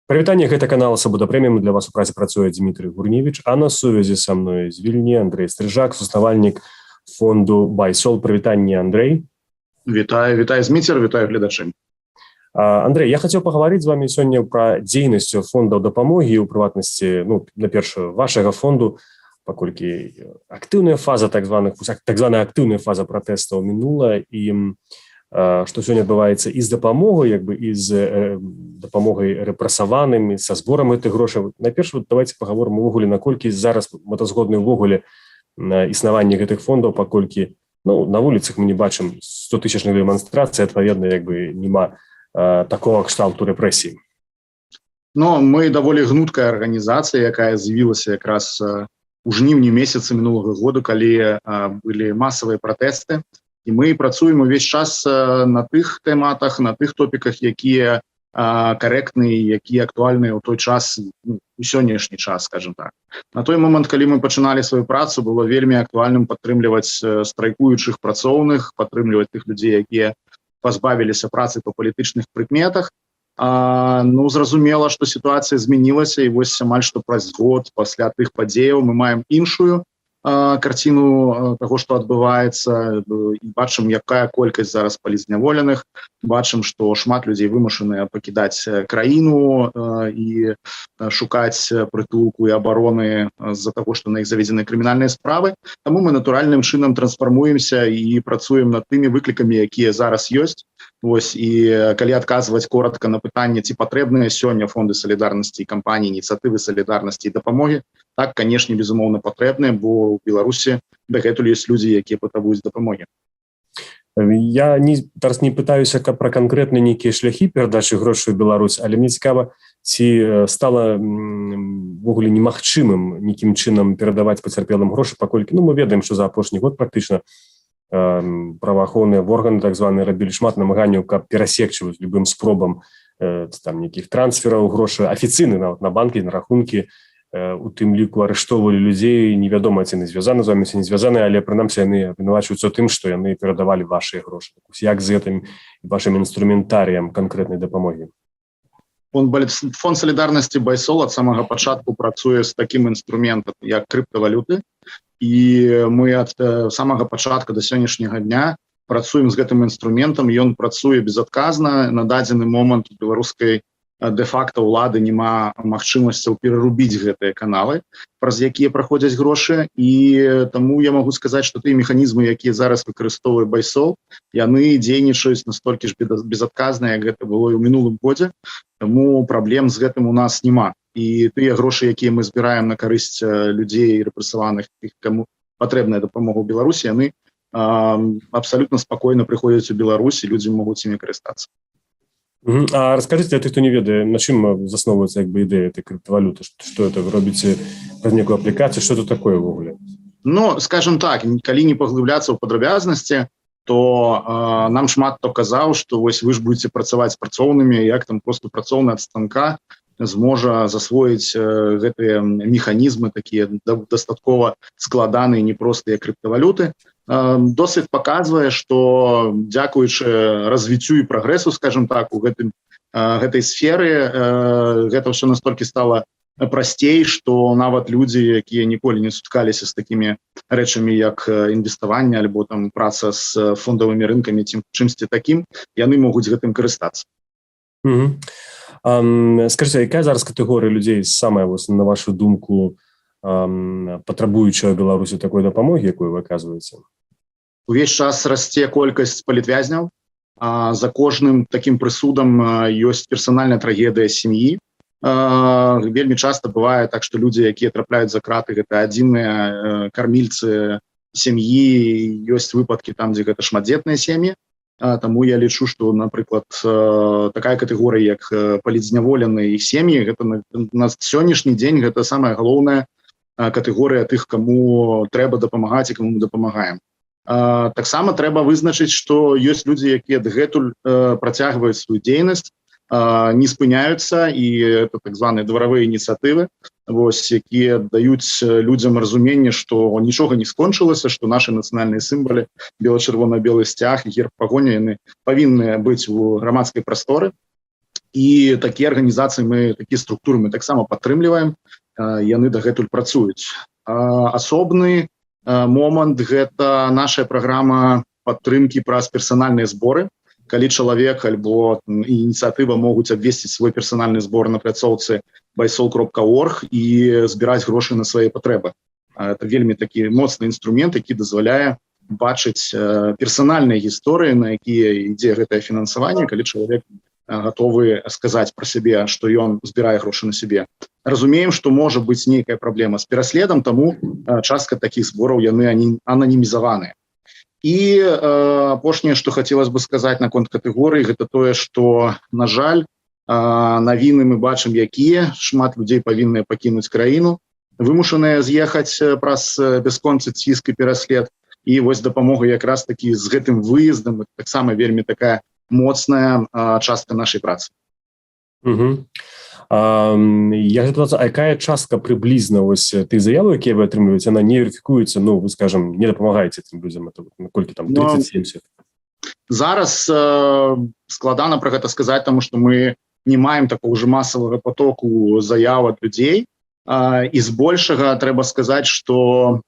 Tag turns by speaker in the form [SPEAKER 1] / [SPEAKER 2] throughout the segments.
[SPEAKER 1] Прывітанне, гэта канал «Свабода Прэміум», для вас у працы працуе Дмітрый Гурневич, а на сувязі са мной з Вільні Андрей Стрыжак, заснавальнік фонду «Байсол». Прывітанне, Андрей.
[SPEAKER 2] Вітаю, вітаю, Зміцер, вітаю гледачы.
[SPEAKER 1] Андрей, я хацеў пагаварыць з вами сёння пра дзейнасць фондаў дапамогі, у прыватнасці, ну, найперш вашага фонду, паколькі актыўная фаза так званых так званая актыўная фаза пратэстаў мінула, і што сёння адбываецца і з дапамогай, як бы і з дапамогай рэпрасаваным, са зборам гэтых грошай. Найперш вот давайте паговорым увогуле, наколькі зараз мэтазгодны увогуле на існаванне гэтых фондаў, паколькі, ну, на вуліцах мы не бачым 100 тысячных дэманстрацый, адпаведна, як бы няма такого кшталту рэпрэсій.
[SPEAKER 2] Но мы даволі гнуткая арганізацыя, якая з'явілася якраз у жніўні месяцы мінулага году, калі былі масавыя пратэсты, і мы працуем увесь час на тых тэматах, на тых топіках, якія карэктныя, якія актуальныя ў той час, ну, у сённяшні час, скажем так. На той момант, калі мы пачыналі сваю працу, было вельмі актуальным падтрымліваць страйкуючых працоўных, падтрымліваць тых людзей, якія пазбавіліся працы па палітычных прыкметах. Ну, зразумела, што сітуацыя змянілася, і вось амаль што праз год пасля тых падзеяў мы маем іншую карціну таго, што адбываецца, і бачым, якая колькасць зараз палітзняволеных, бачым, што шмат людзей вымушаныя пакідаць краіну і шукаць прытулку і абароны з-за таго, што на іх заведзены крымінальныя справы. Таму мы натуральным чынам трансфармуемся і працуем над тымі выклікамі, якія зараз ёсць. Вось, і калі адказваць коротко на пытанне, ці патрэбныя сёння фонды салідарнасці і кампаніі ініцыятывы салідарнасці і дапамогі, так, канешне, безумоўна, патрэбныя, бо ў Беларусі дагэтуль ёсць людзі, якія патрабуюць дапамогі.
[SPEAKER 1] Я не зараз не пытаюся каб пра канкрэтныя нейкія шляхі перадачы грошай у Беларусь, але мне цікава, ці стала увогуле немагчымым нейкім чынам перадаваць пацярпелым грошы, паколькі, ну, мы ведаем, што за апошні год практычна праваахоўныя органы так званыя рабілі шмат намаганняў, каб перасекчы любым спробам там нейкіх трансфераў грошы афіцыйны нават на банкі, на рахункі, у тым ліку арыштоўвалі людзей, невядома, ці яны звязаны з вами, ці не звязаны, але прынамсі яны абвінавачваюцца тым, што яны перадавалі вашыя грошы. Як з гэтым вашым інструментарыем канкрэтнай дапамогі?
[SPEAKER 2] Фонд салідарнасці «Байсол» ад самага пачатку працуе з такім інструментам, як крыптавалюты, і мы ад самага пачатку да сённяшняга дня працуем з гэтым інструментам. Ён працуе безадказна. На дадзены момант беларускай де-факта ўлады няма магчымасцяў перарубіць гэтыя каналы, праз якія праходзяць грошы, і таму я магу сказаць, што тыя механізмы, якія зараз выкарыстоўвае «Байсол», яны дзейнічаюць настолькі ж безадказна, як гэта было і ў мінулым годзе. Таму праблем з гэтым у нас няма, і тыя грошы, якія мы збіраем на карысць людзей рэпрэсаваных, тых, каму патрэбная дапамога ў Беларусі, яны абсалютна спакойна прыходзяць у Беларусь, і людзі могуць імі карыстацца.
[SPEAKER 1] А расскажите для тых, хто не ведае, на чым засноўваецца як бы ідэя этой крыптавалюты, что это вы робіце праз некую аплікацыю, что это такое увогуле?
[SPEAKER 2] Ну, скажем так, калі не паглыбляцца ў падрабязнасці, то нам шмат хто казаў, што вось вы ж будете працаваць з працоўнымі, як там просто працоўны ад станка зможа засвоіць гэтыя механізмы, такія дастаткова складаныя, непростыя крыптавалюты. Досвед паказвае, што дзякуючы развіццю і прагрэсу, скажем так, у гэтай сферы, гэта ўсё настолькі стала прасцей, што нават людзі, якія ніколі не суткаліся з такімі рэчамі, як інвеставанне альбо там праца з фондавымі рынкамі ці чымсьці такім, яны могуць гэтым карыстацца.
[SPEAKER 1] Скажите, якая зараз катэгорыя людзей самая вось, на вашу думку, патрабуючая Беларусі такой дапамогі, якую вы аказваеце?
[SPEAKER 2] Увесь час расце колькасць палітвязняў. За кожным такім прысудам ёсць персанальная трагедыя сям'і. Вельмі часта бывае так, што людзі, якія трапляюць за краты, гэта адзіныя кармільцы сям'і. Ёсць выпадкі там, дзе гэта шматдзетныя сем'і. Таму я лічу, што, напрыклад, такая катэгорыя, як палітзняволеныя, іх сем'і, гэта на сённяшні дзень гэта самая галоўная катэгорыя тых, каму трэба дапамагаць і каму мы дапамагаем. Таксама трэба вызначыць, што ёсць людзі, якія дагэтуль працягваюць сваю дзейнасць, не спыняюцца, і это так званыя дваравыя ініцыятывы, вось, якія даюць людзям разуменне, што нічога не скончылася, што нашы нацыянальныя сімвалы, бела-чырвона-белы сцяг, герб Пагоня, яны павінны быць у грамадскай прасторы. І такія арганізацыі мы, такія структуры мы таксама падтрымліваем, яны дагэтуль працуюць. Асобны момант — гэта наша праграма падтрымкі праз персанальныя зборы, калі чалавек альбо ініцыятыва могуць абвесціць свой персанальны збор на пляцоўцы baisol.org і збіраць грошы на свае патрэбы. Это вельмі такі моцны інструмент, які дазваляе бачыць персанальныя гісторыі, на якія ідзе гэтае фінансаванне, калі чалавек гатовы сказаць пра сябе, што ён збірае грошы на сябе. Разумеем, што можа быць нейкая праблема з пераследам, таму частка такіх збораў, яны ананімізаваныя. І апошняе, што хотелось бы сказаць наконт катэгорыі, гэта тое, што, на жаль, навіны мы бачым, якія шмат людзей павінныя пакінуць краіну, вымушаныя з'ехаць праз бясконцы ціск і пераслед. І вось дапамога якраз такі з гэтым выездам таксама вельмі такая моцная частка нашай працы.
[SPEAKER 1] Угу. Я хочу, а якая частка прыблізна вось тых заяваў, якія вы атрымліваеце, она не верыфікуецца? Ну, вы, скажем, не дапамагаеце тым людзям, это наколькі там, 30, 70?
[SPEAKER 2] Зараз складана про гэта сказаць, тому что мы не маем такого же масавага потоку заяў ад людзей. І збольшага трэба сказаць, что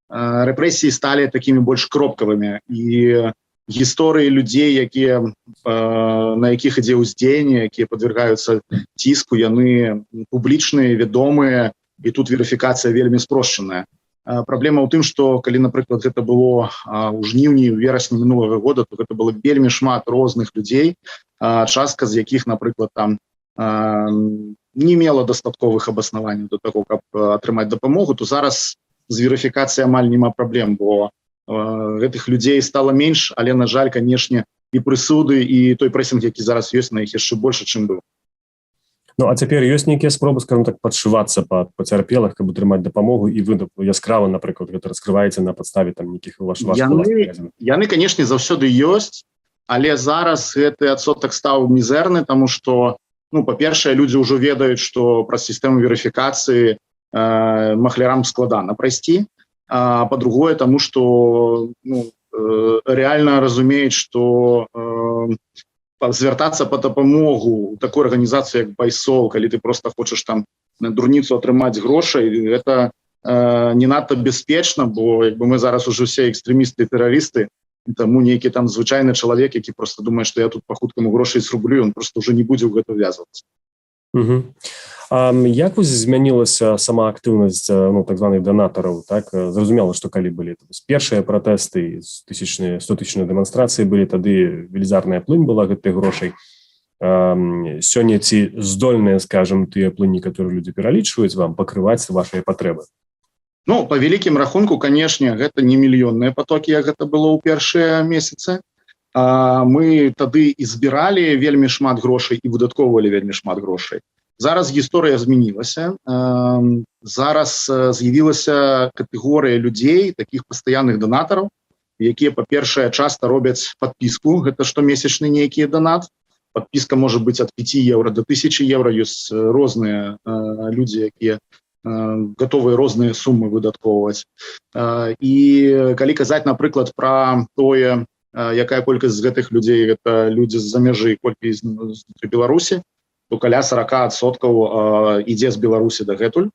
[SPEAKER 2] рэпрэсіі сталі такімі больш кропкавымі, і гісторыі людзей, якія на якіх ідзе ўздзеянне, якія подвергаюцца ціску, яны публічныя, вядомыя, і тут верыфікацыя вельмі спрошчаная. Праблема ў тым, что калі, напрыклад, гэта было у жніўні, у верасні мінулага года, то гэта было вельмі шмат розных людзей, частка з якіх, напрыклад, там не мела дастатковых абаснаванняў до таго, каб атрымаць дапамогу, то зараз з верыфікацыяй амаль няма праблем, бо гэтых людзей стало менш, але, на жаль, канешне, і прысуды, і той прэсінг, які зараз ёсць на іх, яшчэ больше, чым быў.
[SPEAKER 1] Ну а цяпер ёсць нейкія спробы, скажем так, падшывацца пад пацярпелых, каб атрымаць дапамогу, і вы яскрава, напрыклад, гэта раскрываеце на падставе там нейкіх ваш
[SPEAKER 2] Яны, канешне, заўсёды ёсць, але зараз гэты адсотак стаў мізэрны, тому что, ну, па-першае, людзі ўжо ведаюць, что праз сістэму верыфікацыі махлярам складана прайсці, а па-другое, тому что, ну, реально разумеюць, что звяртацца по дапамогу такой арганізацыі, як Байсол, калі ты просто хочаш там на дурніцу атрымаць грошай, это не надта бяспечна, бо як бы мы зараз уже все экстрэмісты, тэрарысты, таму нейкі там звычайны чалавек, які просто думае, что я тут по хуткаму грошай срублю, он просто уже не будзе ў гэта ввязываться.
[SPEAKER 1] Угу. Як вось змянілася сама актыўнасць, ну, так званых донатараў? Так, зразумела, што калі былі першыя пратэсты, тысячныя, 100-тысячныя дэманстрацыі былі, тады велізарная плынь была гэтых грошай. Сёння ці здольныя, скажем, тыя плыні, которые людзі пералічваюць вам, пакрываць ваши патрэбы?
[SPEAKER 2] Ну, по вялікім рахунку, канешне, гэта не мільённыя потокі, як гэта было ў першыя месяцы. Мы тады і збіралі вельмі шмат грошай, і выдаткоўвалі вельмі шмат грошай. Зараз гісторыя змянілася. Зараз з'явілася катэгорыя людзей, таких пастаянных донатараў, якія, па-першае, часта робяць подпіску, гэта штомесячны нейкі донат. Подпіска может быть от 5 евро до 1000 евро, ёсць розныя людзі, якія готовыя розныя суммы выдаткоўваць. І калі казаць, напрыклад, про тое, якая колькасць з гэтых людзей гэта людзі з-за мяжы, колькі з Беларусі, то каля 40% ідзе з Беларусі дагэтуль.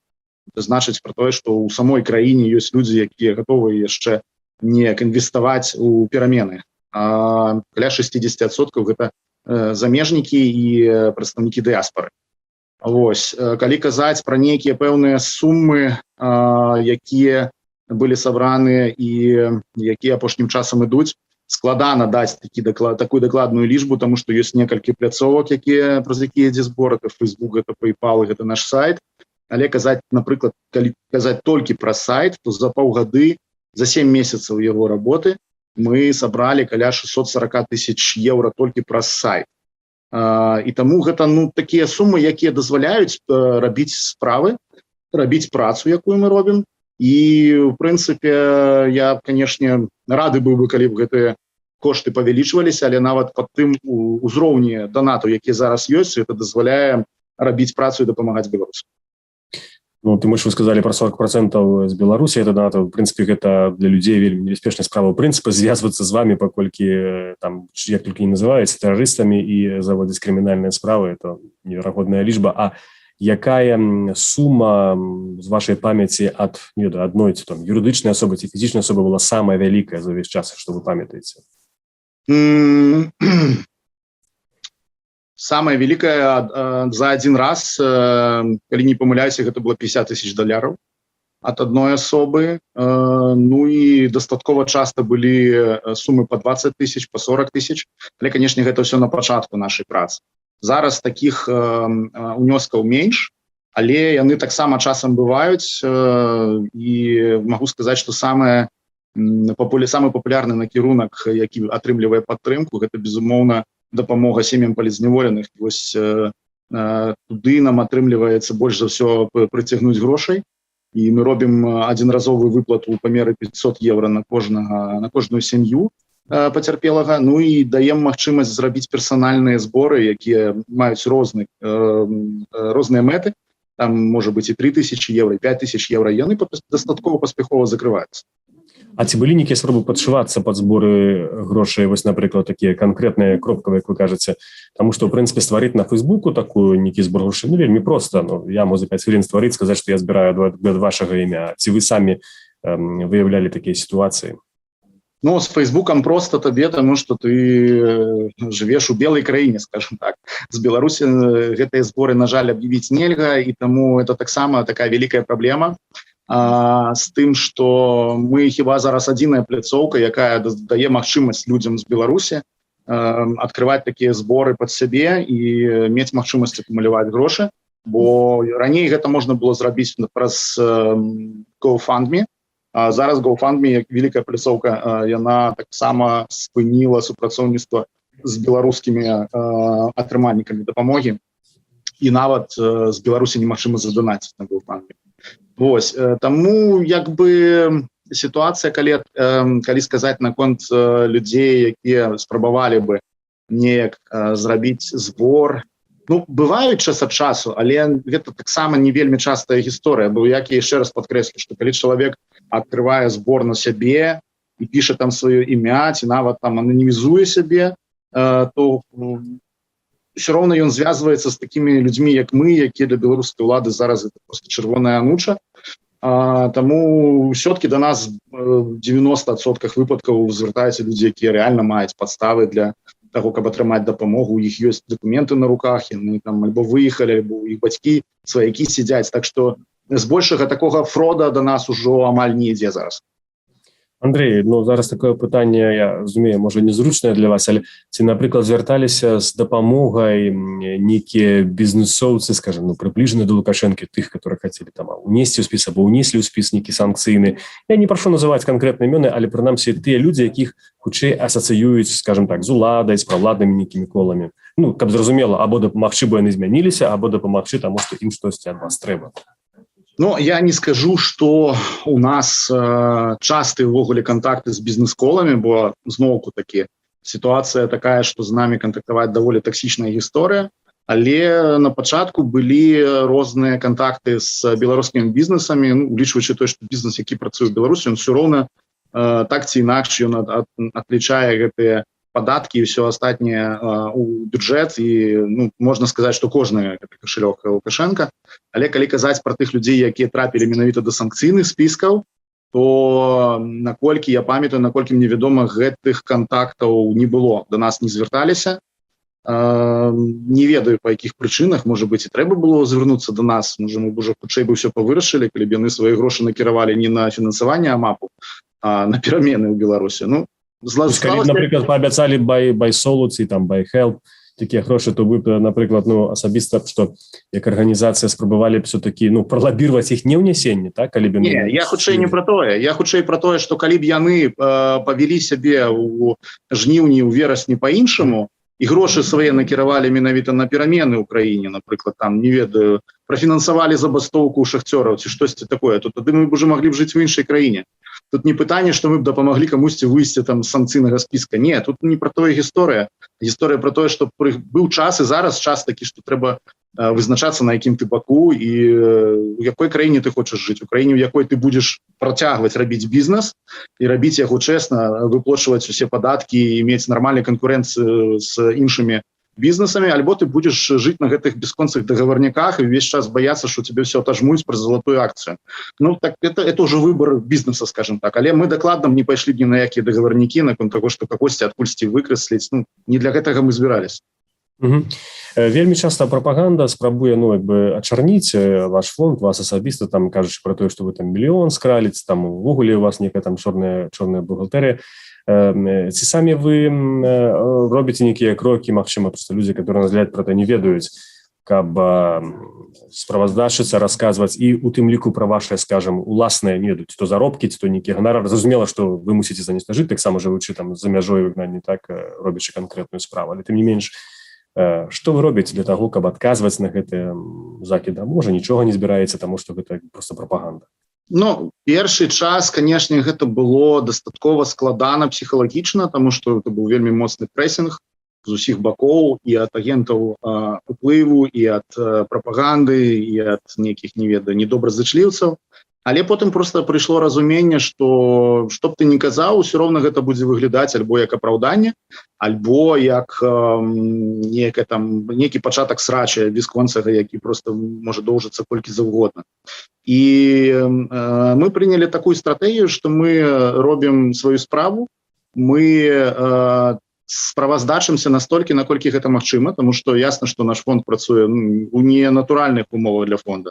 [SPEAKER 2] Это значыць про тое, что ў самой краіне ёсць людзі, якія гатовыя яшчэ неяк інвеставаць у перамены. Каля 60% гэта замежнікі і прадстаўнікі дыяспоры. Вось, калі казаць пра нейкія пэўныя суммы, якія былі сабраны і якія апошнім часам ідуць, складана даць такі даклад, такую дакладную лічбу, тому что ёсць некалькі пляцовак, якія праз якія ідзе збор: это Facebook, это PayPal, гэта наш сайт. Але казаць, напрыклад, калі казаць толькі пра сайт, то за паўгады, за 7 месяцаў яго работы мы сабралі каля 640 тысяч евро толькі праз сайт. І таму гэта, ну, такія сумы, якія дазваляюць рабіць справы, рабіць працу, якую мы робім. І в прынцыпе я, канешне, рады быў бы, калі б гэтыя кошты павялічваліся, але нават под тым узроўні данату, які зараз ёсць, это дазваляе рабіць працу і дапамагаць беларусам.
[SPEAKER 1] Ну, ты больш, вы сказали про 40% з Беларусі, это донатов. В принципе, гэта для людзей вельмі небяспечная справа, прынцыпа, звязвацца з вами, паколькі там, як только не называюць тэрарыстамі і заводзіць крымінальныя справы, это неверагодная лічба. А якая сума з вашай памяці ад, не ведаю, адной ці там юрыдычнай асобы, ці фізічнай асобы была самая вялікая за ўвесь час, что вы памятаеце?
[SPEAKER 2] Самая вялікая за один раз, калі не памыляюся, гэта было 50 тысяч даляраў от одной асобы. Ну і дастаткова часто былі сумы по 20 тысяч, по 40 тысяч, але, конечно, гэта все на пачатку нашай працы. Зараз таких унёскаў менш, але яны таксама часам бываюць. І могу сказаць, что самы папулярны накірунак, які атрымлівае падтрымку, гэта, безумоўна, дапамога сем'ям палітзняволеных. Вось туды нам атрымліваецца больш за ўсё прыцягнуць грошай, і мы робім адзінразовую выплату ў памеры 500 евро на кожнага, на кожную сям'ю пацярпелага. Ну і даем магчымасць зрабіць персанальныя зборы, якія маюць розныя мэты. Там можа быць і 3000 евро, 5000 евро, яны дастаткова паспяхова закрываюцца.
[SPEAKER 1] А ці былі нейкія спробы падшывацца пад зборы грошай, вось, напрыклад, такія канкрэтныя, кропкавыя, як вы кажаце? Таму што, в прынцыпе, стварыць на Фейсбуку такую нейкі збор грошай, ну, вельмі проста. Ну, я могу за 5 хвілін стварыць, сказаць, што я збіраю ад вашага імя. Ці вы самі выяўлялі такія сітуацыі?
[SPEAKER 2] Ну, с Фейсбуком просто табе, тому что ты жывеш у белой краіне, скажем так. З Беларусі гэтыя зборы, на жаль, аб'явіць нельга, і таму это таксама такая вялікая праблема з тым, что мы хіба зараз адзіная пляцоўка, якая дае магчымасць людзям з Беларусі открывать такія зборы под сябе і мець магчымасць акумуляваць грошы, бо раней гэта можна было зрабіць праз GoFundMe. А зараз GoFundMe, як вялікая пляцоўка, яна таксама спыніла супрацоўніцтва з беларускімі атрымальнікамі дапамогі, і нават з Беларусі немагчыма заданаціць на GoFundMe. Вось таму як бы сітуацыя, калі сказаць наконт людзей, якія спрабавалі бы неяк зрабіць збор, ну, бываюць час ад часу, але гэта таксама не вельмі частая гісторыя, бо, як я яшчэ раз падкрэслю, что калі чалавек открывае збор на сябе і піша там сваё імя ці нават там ананімізуе сябе, то все роўна ён звязваецца з такімі людзьмі, як мы, якія для беларускай улады зараз это просто чырвоная ануча. Таму все-таки до нас 90% выпадкаў звяртаюцца людзі, якія реально маюць падставы для того, каб атрымаць дапамогу, у іх ёсць документы на руках, яны там альбо выехалі, альбо іх бацькі, сваякі сядзяць. Так что збольшага такога фрода до нас ужо амаль не ідзе зараз.
[SPEAKER 1] Андрей, ну, зараз такое пытанне, я разумею, можа, незручнае для вас, але ці, напрыклад, звярталіся з дапамогай нейкія бізнесоўцы, скажем, ну, прыбліжаны до Лукашэнкі, тых, которые хотели там унесці ў спіс або унеслі ў спіс нейкі санкцыйны? Я не прашу называць канкрэтныя імёны, але прынамсі тыя людзі, якіх хутчэй асацыююць, скажем так, з уладай, з правладнымі нейкімі коламі, ну, каб зразумела, або дапамагчы, бо яны змяніліся, або дапамагчы таму, што ім штосьці ад вас трэба.
[SPEAKER 2] Ну, я не скажу, что у нас частые увогуле контакты с бізнес-коламі, бо зноўку такі ситуация такая, что з нами кантактаваць даволі таксічная гісторыя, але на пачатку былі розныя контакты з беларускімі бізнесамі, ну, улічваючы той, что бізнес, які працуе в Беларусі, он все роўна так ці інакш ён отлічае гэтыя падаткі і все астатняе у бюджэт, і, ну, можна сказаць, что кожны кошелек Лукашенко. Але калі казаць про тых людзей, якія трапілі менавіта до санкцыйных спіскаў, то, наколькі я памятаю, наколькі мне вядома, гэтых контактаў не было, до нас не звярталіся. Не ведаю, па якіх прычынах. Можа быть, і трэба было звярнуцца до нас, можа, мы б уже хутчэй бы все павырашылі, калі б яны свае грошы накіравалі не на фінансаванне АМАПу, а на перамены ў Беларусі. Ну,
[SPEAKER 1] зла, калі, напрыклад, паабяцалі BYSOL ці там BYHelp такія грошы, то вы, напрыклад, ну, асабіста, што як арганізацыя спрабавалі б все-таки, ну, пралабіраваць іх не ўнясенне, так, калі б
[SPEAKER 2] не, я хутчэй не про тое, я хутчэй про тое, что калі б яны павялі сябе у жніўні, у верасні по-іншаму і грошы свае накіравалі менавіта на перамены ў краіне, напрыклад, там, не ведаю, прафінансавалі забастоўку шахцёраў ці штосьці такое, то тады мы б уже маглі б жыць в іншай краіне. Тут не пытанне, что мы б дапамаглі камусьці выйсці там з санкцыйнага спіска. Не, тут не про тое гісторыя. Гісторыя про тое, что быў час і зараз час такі, что трэба Вызначацца, на якім ты баку і у якой краіне ты хочаш жыць: у краіне, у якой ты будзеш працягваць рабіць бізнес і рабіць яго чэсна, выплочваць усе падаткі і иметь нармальную канкурэнцыю з іншымі бізнесамі, альбо ты будзеш жыць на гэтых бясконцых договорняках і увесь час бояться, что тебе все отожмуць праз залатую акцыю. Ну так это уже выбор бизнеса, скажем так. Але мы дакладна не пайшлі б ні на якія договорнякі наконт того, что кагосьці адкульсьці выкрэсліць. Ну, не для гэтага мы збірались.
[SPEAKER 1] Вельмі часта прапаганда спрабуе, ну, як бы ачарніць ваш фонд, вас асабіста, там, кажучы про тое, что вы там мільён скралі, ці там увогуле у вас некая там чорная бухгалтэрыя. Ці самі вы робіце нейкія крокі, магчыма, просто людзі, которые нас глядят, про это не ведаюць, каб справаздачыцца, расказваць і у тым ліку пра ваши, скажем, уласныя, не ведаю, ці то заробкі, ці то нейкі ганарар? Зразумела, что вы мусіце за нешта жыць таксама, жывучы там за мяжой, выгнанні, так, робячы канкрэтную справу, але тым не менш, что вы робіце для того, каб адказваць на гэтыя закіды? Можа, нічога не збіраецца, таму что гэта просто прапаганда?
[SPEAKER 2] Ну, першы час, конечно, гэта было дастаткова складана псіхалагічна, тому что это быў вельмі моцны прэсінг з усіх бакоў: і ад агентаў уплыву, і ад прапаганды, і ад нейкіх, не ведаю, недобразычліўцаў. Але потым просто прыйшло разуменне, что што б ты не казаў, усё роўна гэта будзе выглядаць альбо як апраўданне, альбо як некая там нейкі пачатак срача бясконцага, які просто можа доўжыцца колькі заўгодна. І мы прынялі такую стратэгію, что мы робім сваю справу, мы справаздачымся настолькі, наколькі гэта магчыма, тому что ясна, что наш фонд працуе, ну, у ненатуральных умовах для фонда.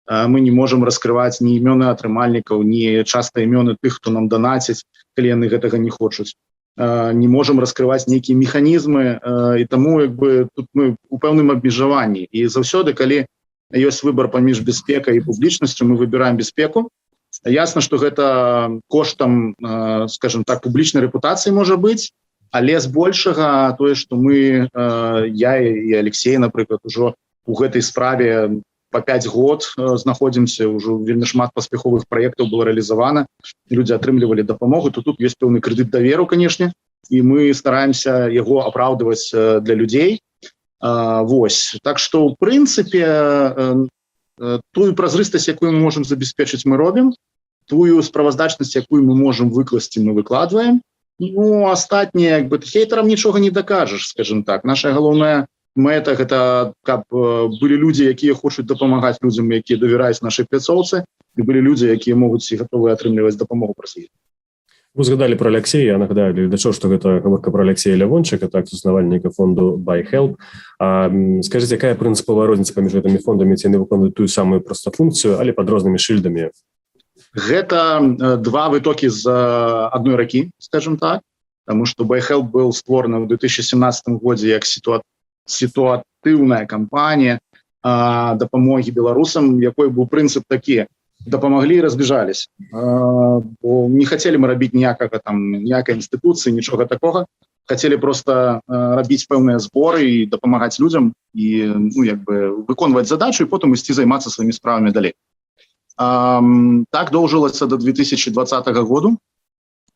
[SPEAKER 2] Мы не можем раскрываць ні імёны атрымальнікаў, ні часта імёны тых, хто нам данаціць, калі яны гэтага не хочуць, не можем раскрываць нейкія механізмы, і таму як бы тут мы у пэўным абмежаванні. І заўсёды, калі ёсць выбор паміж бяспекай і публічнасцю, мы выбираем бяспеку. Ясна, что гэта коштам, скажем так, публічнай рэпутацыі можа быць, але збольшага тое, что мы, я і Алексей, напрыклад, ужо у гэтай справе по 5 год знаходзімся, ўжо вельмі шмат паспяховых праектаў было рэалізавана, людзі атрымлівалі дапамогу, то тут есть пэўны крэдыт даверу, конечно, і мы стараемся яго апраўдваць для людзей. Вось, так что у прынцыпе тую празрыстасць, якую мы можем забяспечыць, мы робім, тую справаздачнасць, якую мы можем выкласці, мы выкладваем. Ну, астатніе, як бы, хейтарам нічога не дакажаш, скажем так. Наша галоўная мэта — гэта каб былі людзі, якія хочуць дапамагаць людзям, якія давяраюць нашай пляцоўцы, і былі людзі, якія могуць і гатовыя атрымліваць дапамогу праз яе.
[SPEAKER 1] Вы згадалі про Алексея. Я нагадаю для гледачоў, што гэта гаворка про Алексея Лявончыка, так, заснавальніка фонду BuyHelp. Скажите, якая прынцыповая розніца паміж гэтымі фондамі, ці яны выконваюць тую самую проста функцыю, але под рознымі шыльдамі?
[SPEAKER 2] Гэта два вытокі з адной ракі, скажем так, потому что BuyHelp был створаны ў 2017 годзе як сітуатыўная кампанія дапамогі беларусам, якой быў прынцып такі: дапамаглі — разбежались, бо не хацелі мы рабіць ніякага там, ніякай інстытуцыі, нічога такога, хотели просто рабіць пэўныя зборы і дапамагаць людзям і, ну, як бы выконваць задачу і потым ісці займацца сваімі справамі далей. Так доўжылася до 2020 году,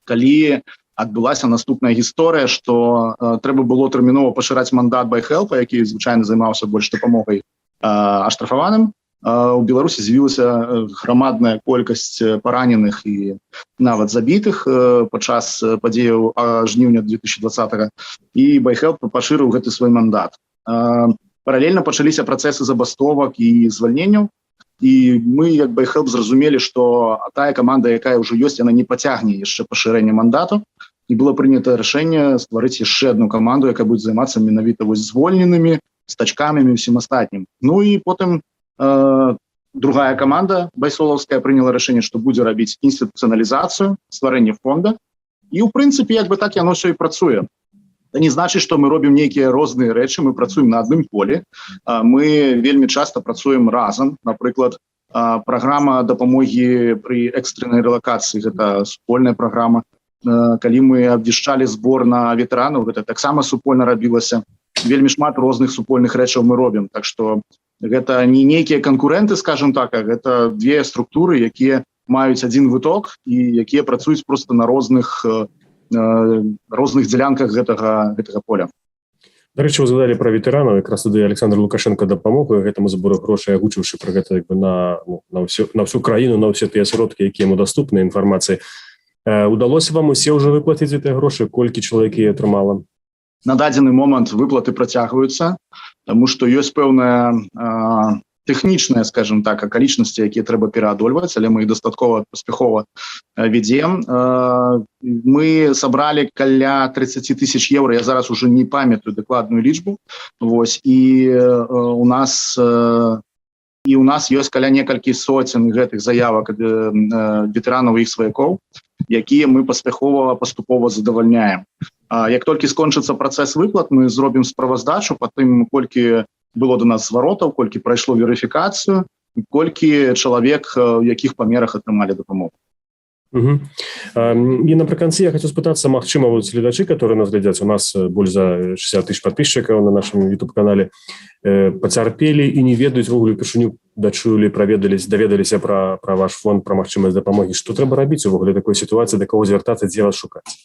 [SPEAKER 2] калі адбылася наступная гісторыя, что трэба было тэрмінова пашыраць мандат BuyHelp, які звычайна займаўся больш дапамогай аштрафаваным. У Беларусі з'явілася грамадная колькасць параненых і нават забітых падчас падзеяў жніўня 2020, і BuyHelp пашырыў гэты свой мандат. Паралельна пачаліся працэсы забастовак і звальненняў, і мы як BuyHelp зразумелі, что тая каманда, якая ўжо ёсць, яна не пацягне яшчэ пашырэнне мандату, і было прынята рашэнне стварыць яшчэ одну каманду, якая будет займацца менавіта вось звольненымі, стачкамі, усім астатнім. Ну і потым другая каманда байсолаўская прыняла рашэнне, што будзе рабіць інстытуцыяналізацыю, стварэнне фонда, і ў прынцыпе як бы так яно все і працуе. Это не значыць, что мы робім нейкія розныя рэчы, мы працуем на адным поле, мы вельмі часто працуем разам. Напрыклад, праграма дапамогі пры экстренной рэлакацыі — гэта супольная праграма. Калі мы абвяшчалі збор на ветэранаў, гэта таксама супольна рабілася. Вельмі шмат розных супольных рэчаў мы робім, так что гэта не нейкія канкурэнты, скажем так, а гэта две структуры, якія маюць адзін выток і якія працуюць просто на розных дзялянках гэтага поля.
[SPEAKER 1] Дарэчы, вы згадалі пра ветэранаў. Якраз тады Александр Лукашенко дапамог гэтаму збору грошай, агучыўшы пра гэта як бы на, ну, на всю краіну, на ўсе тыя сродкі, якія яму даступны, інфармацыі. Удалося вам усе ўжо выплаціць гэтыя грошы? Колькі чалавек атрымала?
[SPEAKER 2] На дадзены момант выплаты працягваюцца, тому что ёсць пэўная тэхнічная, скажем так, акалічнасці, якія трэба пераадольваць, але мы іх дастаткова паспяхова вядзем. Мы сабралі каля 30 тысяч евро, я зараз уже не памятаю дакладную лічбу. Вось, і у нас ёсць каля некалькі соцен гэтых заявак ветэранаў, іх сваякоў, якія мы паспяхова, паступова задавальняем. Як толькі скончыцца працэс выплат, мы зробім справаздачу по тым, колькі было до нас зваротаў, колькі прайшло верыфікацыю, колькі чалавек, у якіх памерах атрымалі дапамогу.
[SPEAKER 1] І напрыканцы я хочу спытацца: магчыма, вот гледачы, которые нас глядзяць, у нас больш за 60 тысяч подписчиков на нашем YouTube канале, пацярпелі і не ведаюць увогуле, упершыню дачулі, праведались, даведаліся пра ваш фонд, пра магчымасць дапамогі. Что трэба рабіць увогуле такой сітуацыі, да кого звяртацца, дзе вас шукаць?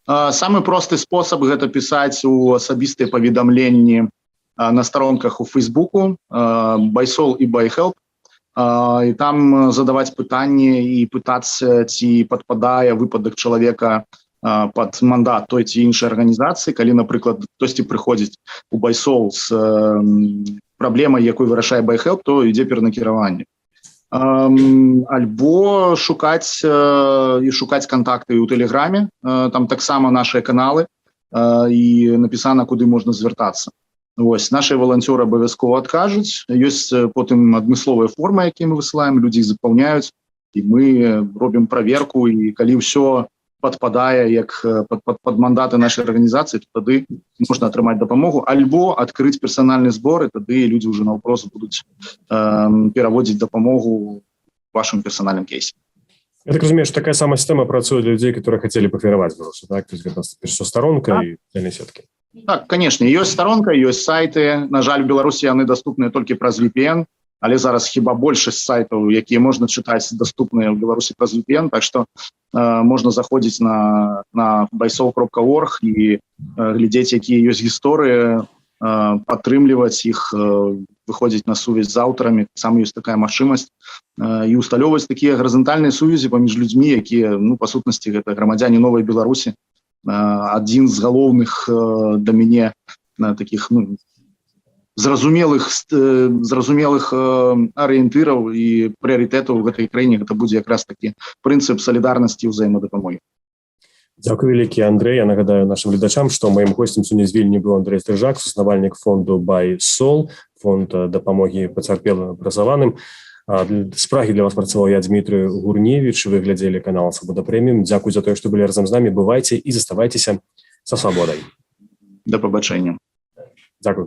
[SPEAKER 2] Самы просты спосаб — гэта пісаць у асабістыя паведамленні на старонках у Фейсбуку «Байсол» і «Байхелп», і там задаваць пытанні і пытацца, ці падпадае выпадак чалавека под мандат той ці іншай арганізацыі. Калі, напрыклад, хтосьці прыходзіць у «Байсол» з праблемай, якой вырашае «Байхелп», то ідзе перанакіраванне. Альбо шукаць і шукаць кантакты ў Тэлеграме, там таксама наши каналы і напісана, куды можна звяртацца. Вось, наши валанцёры абавязкова адкажуць. Ёсць потым адмысловыя формы, якія мы высылаем, людзі іх запаўняюць, і мы робім праверку, і калі ўсё падпадае як под мандаты нашай арганізацыі, то тады можна атрымаць дапамогу альбо адкрыць персанальны збор, і тады людзі ўжо наўпрост будуць пераводзіць дапамогу вашым персанальным кейсе.
[SPEAKER 1] Я так разумею, что такая самая сістэма працуе для людзей, которые хотели б ахвяраваць грошы, так? То есть гэта старонка і сацыяльныя сеткі.
[SPEAKER 2] Так, конечно, ёсць старонка, ёсць сайты. На жаль, у Беларусі яны даступныя толькі праз VPN, але зараз хіба большасць сайтаў, якія можна чытаць, даступныя ў Беларусі праз VPN, так что можна заходзіць на baisol.org і глядзець, якія ёсць гісторыі, падтрымліваць іх, выходзіць на сувязь з аўтарамі, сам ёсць такая магчымасць, і усталёўваць такія гарызантальныя сувязі паміж людзьмі, якія, ну, па сутнасці, гэта грамадзяне новай Беларусі. Адзін з галоўных да мяне на таких, ну, зразумелых арыентыраў і прыярытэтаў у гэтай краіне, гэта будзе якраз такі прынцып салідарнасці, ўзаемадапамогі.
[SPEAKER 1] Дзякуй вялікі, Андрей. Я нагадаю нашим гледачам, што маім госцем сёння з Вільні быў Андрей Стрыжак, заснавальнік фонду «Байсол», фонд дапамогі пацярпелым, рэпрэсаваным. З Прагі для вас працаваў я, Дмітрый Гурневич. Вы глядзелі канал «Свабода Прэміум». Дзякуй за тое, што былі разам з намі. Бывайце і заставайцеся са свабодай.
[SPEAKER 2] Да пабачэння.
[SPEAKER 1] Дзякуй.